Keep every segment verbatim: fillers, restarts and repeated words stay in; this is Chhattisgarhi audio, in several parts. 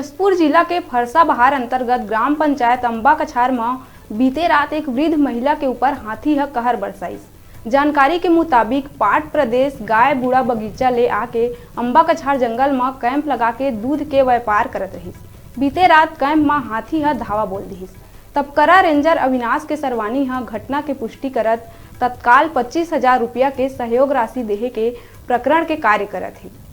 जशपुर जिला के फरसाबहार अंतर्गत ग्राम पंचायत अम्बा कछार म बीते रात एक वृद्ध महिला के ऊपर हाथी ह कहर बरसाइस। जानकारी के मुताबिक, पाट प्रदेश गाय बूढ़ा बगीचा ले आके अम्बा कछार जंगल म कैंप लगा के दूध के व्यापार करत रहिस। बीते रात कैंप म हाथी ह धावा बोल दिहिस। तपकरा रेंजर अविनाश के सरवानी ह घटना के पुष्टि करत तत्काल पच्चीस हजार रुपया के सहयोग राशि देहे के प्रकरण के कार्य करत हे।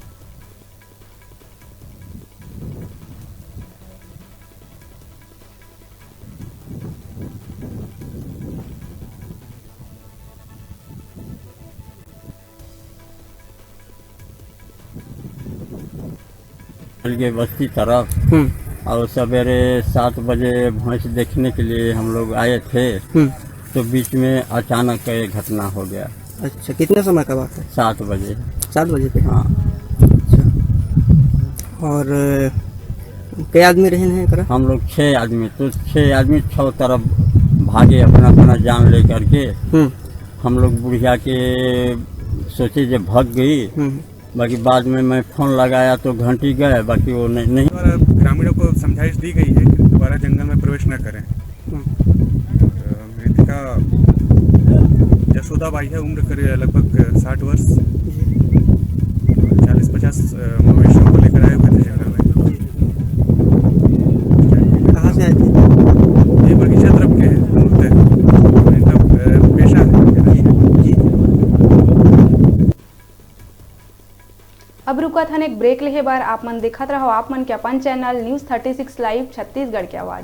चल गए बस्ती तरफ। हम्म। और सवेरे सात बजे भैंस देखने के लिए हम लोग आए थे, हम्म। तो बीच में अचानक ये घटना हो गया। अच्छा, कितने समय का बात है? सात बजे। सात बजे पे? हाँ। अच्छा। और, अ, कई आदमी रहे हैं एकरा? हम लोग छः आदमी, तो छः आदमी छः तरफ भागे अपना अपना जान लेकर के। हम्म। हम लोग बुढ़िया के सोचे जे भाग गई, हम्म। बाकी बाद में मैं फोन लगाया तो घंटी गए, बाकी वो नहीं, नहीं। द्वारा ग्रामीणों को समझाइश दी गई है कि दोबारा जंगल में प्रवेश न करें। हम्म। और, अ, मृतका जसोदा बाई है, उम्र करीब लगभग साठ वर्ष। जी। चालीस पचास, अ, मवेशियों को लेकर आए हुए थे जंगल में। कहाँ से आए थे? ये बगीचा तरफ के हैं, मूलतः। इनका, अ, पेशा है। जी। अब रुकत हन एक ब्रेक लेहे बर। आप मन देखत रहो आप मन के अपन channel news thirty six live Chhattisgarh के आवाज़।